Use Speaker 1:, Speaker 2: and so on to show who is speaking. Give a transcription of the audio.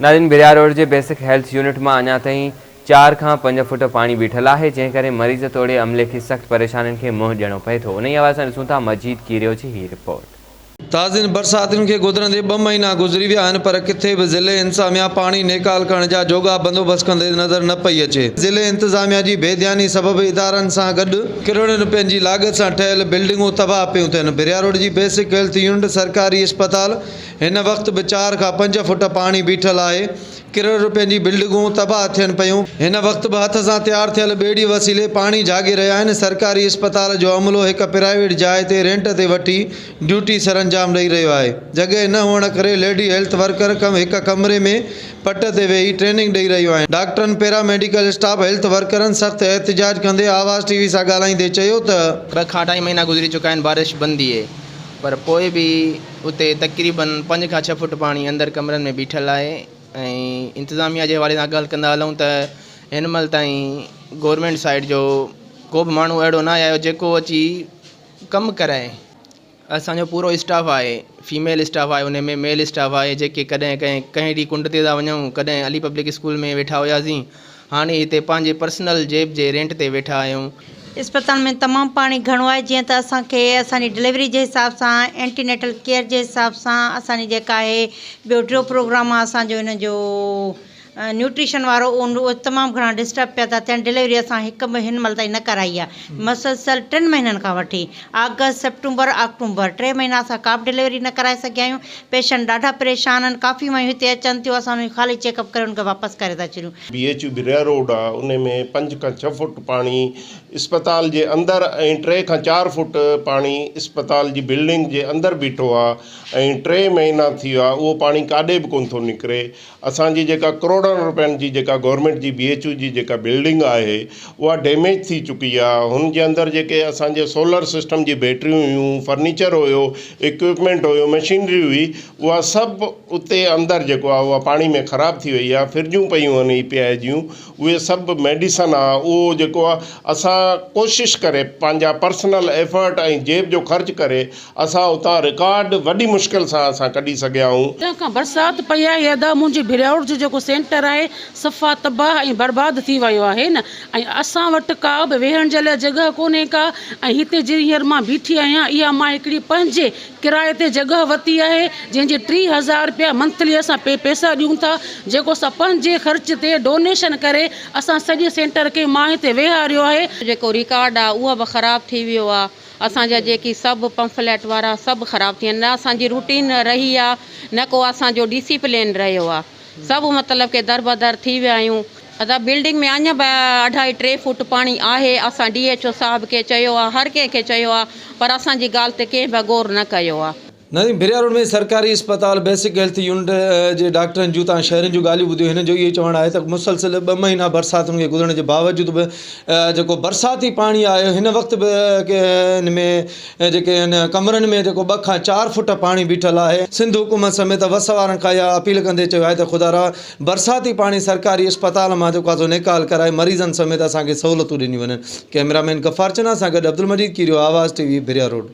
Speaker 1: ناظرين بريا روڊ جي basic health unit مان اڃا تائين چار کان پنج فوٽ پاڻي بيٺل آهي جنهن ڪري مريض توڙي عملي کي سخت پريشانين کي منهن ڏيڻو پئي ٿو انهي حوالي سان ڏسون ٿا مجيد ڪيريو جي هي رپورٽ.
Speaker 2: تازين برساتن کي گذرندي ٻه مهينا گذري ويا آهن پر ڪٿي به ضلعي انتظاميا پاڻي نيڪال ڪرڻ جا جوڳا بندوبست ڪندي نظر نه پئي اچي. ضلعي انتظاميا جي بي ڌياني سبب ادارن سان گڏ ڪروڙين روپين جي لاڳت سان ٺهيل بلڊنگون تباهه پيون ٿين. ڀريا روڊ جي بيسڪ هيلٿ يونٽ سرڪاري اسپتال هن وقت به چار کان پنج فوٽ پاڻي بيٺل آهي. ڪروڙين روپين جي بلڊنگون تباهه ٿين پيون. هن وقت به هٿ سان تيار ٿيل ٻيڙي وسيلي پاڻي جهاڳي رهيا آهن. سرڪاري اسپتال جو عملو هڪ پرائيويٽ جاء تي رينٽ تي وٺي ڊيوٽي سرانجام ڏئي رهيو آهي. جڳهه نه هئڻ ڪري ليڊي هيلٿ ورڪر هڪ ڪمري ۾ پٽ تي ويهي ٽريننگ ڏئي رهيون آهن. ڊاڪٽرن، پيرا ميڊيڪل اسٽاف، هيلٿ ورڪرن سخت احتجاج ڪندي آواز ٽي وي سان ڳالهائيندي چيو ته.
Speaker 3: ٻه کان اڍائي مهينا گذري چڪا آهن بارش بند ٿئي پر پوء به اتي تقريبن پنج کان ڇهه فوٽ پاڻي اندر ڪمرن ۾ بيٺل آهي ۽ انتظاميا جي حوالي سان ڳالهه ڪندا هلون ته هن مهل تائين گورنمينٽ سائيڊ جو ڪو به ماڻهو اهڙو ناهي آيو جيڪو اچي ڪم ڪرائي اسانجو پورو اسٽاف آهي فيميل اسٽاف آهي ان ۾ ميل اسٽاف آهي جيڪي ڪڏهن ڪنهن ڪنهن ڏي ڪنڊ تي ٿا وڃون ڪڏهن علي پبلڪ اسڪول ۾ ويٺا هياسين هاڻي هتي پنهنجي پرسنل جيب جي رينٽ تي ويٺا آهيون.
Speaker 4: اسپتال ۾ تمام پاڻي گهڻو آهي جيئن ته اسان کي اسان جي ڊليوري جي حساب سان اينٽي نيٽل ڪيئر جي حساب سان اسان جي جيڪا آهي ٻيو ٽيو پروگرام آهي اسان جو ان جو نيوٽريشن وارو اهو تمام گهڻا ڊسٽرب پيا ٿا ٿين ڊليوري اسان هڪ به هن مهل تائين نه ڪرائي آهي مسلسل ٽن مهينن کان وٺي آگسٽ سيپٽمبر آڪٽومبر ٽي مهينا اسان ڪا به ڊليوري نه ڪرائي سگهيا آهيون پيشنٽ ڏاڍا پريشان آهن ڪافي مايون هتي اچن ٿيون اسان انهن جو خالي چيڪ اپ ڪري انهن کي واپس ڪري ٿا ڇڏيون.
Speaker 5: بي ايڇ يو ڀريا روڊ آ ان ۾ پنج کان ڇهه فوٽ پاڻي اسپتال جي اندر ۽ ٽي کان چار فوٽ پاڻي اسپتال جي بلڊنگ جي اندر بيٺو آ ۽ ٽي مهينا ٿي ويا اهو پاڻي ڪاڏي به ڪونه ٿو نڪري اسان جي جيڪا ڪروڙن روپين جي جيڪا گورنمينٽ جي بي ايڇ يو جي جيڪا بلڊنگ آهي اها ڊيميج ٿي چڪي آهي هن جي اندر جيڪي اسان جي سولر سسٽم جي بيٽريون هيون فرنيچر هيو اڪوپمينٽ هيو مشينري هئي اها سڀ اتي اندر جيڪو آهي اها پاڻي ۾ خراب ٿي وئي آهي فرجون پيون آهن اي پي آء جون اهي سڀ ميڊيسن آهي اهو جيڪو آهي اسان ڪوشش ڪري پنهنجا پرسنل ايفرٽ ۽ جيب جو خرچ ڪري اسان اتان رڪارڊ وڏي مشڪل سان اسان ڪڍي سگهيا آهيون.
Speaker 6: تنهن کان برسات پئي آهي ادا منهنجي ڀرياوڙ جو جيڪو سينٽر آهي صفا تباهه ۽ برباد ٿي ويو آهي نه ۽ اسان وٽ ڪا به ويهڻ جي لاء جڳهه ڪونهي ڪا ۽ هتي جي هينئر مان بيٺي آهيان اها مان هڪڙي پنهنجي ڪرائي تي جڳهه ورتي آهي جنهن جي 3000 رپيا منٿلي اسان پي پئسا ڏيون ٿا جيڪو اسان پنهنجي خرچ تي ڊونيشن ڪري اسان سڄي سينٽر کي مان هتي ويهاريو آهي.
Speaker 7: جيڪو رڪارڊ آهي اهو به خراب ٿي ويو آهي اسان جا جيڪي سڀ پمفليٽ وارا سڀ خراب ٿي ويا نه اسان جي روٽين رهي آ نه ڪو اسان جو ڊسيپلين رهيو آ سڀ مطلب ڪي دربدر ٿي ويا آهيون. ادا بلڊنگ ۾ اڃا به اڍائي ٽي فوٽ پاڻي آهي اسان ڊي ايڇ او صاحب کي چيو آ هر ڪنهن کي چيو آ پر اسان جي ڳالهه تي ڪنهن به غور نه ڪيو آ.
Speaker 2: نئين ڀريا روڊ ۾ سرڪاري اسپتال بيسڪ هيلٿ يونٽ جي ڊاڪٽرن جون تان شهرين جون ڳالهيون ٻڌيون هنن جو اهو چوڻ آهي ته مسلسل ٻه مهينا برساتن کي گذرڻ جي باوجود به جيڪو برساتي پاڻي آهي هن وقت به ان ۾ جيڪي هن ڪمرن ۾ جيڪو ٻه کان چار فوٽ پاڻي بيٺل آهي سنڌ حڪومت سميت وس وارن کان اها اپيل ڪندي چيو آهي ته خدارا برساتي پاڻي سرڪاري اسپتال مان جيڪو آهي سو نيڪال ڪرائي مريضن سميت اسان کي سهولتون ڏنيون وڃن ڪئميرا مين غفار چنا سان گڏ عبدالمجيد ڪيريو آواز ٽي وي ڀريا روڊ.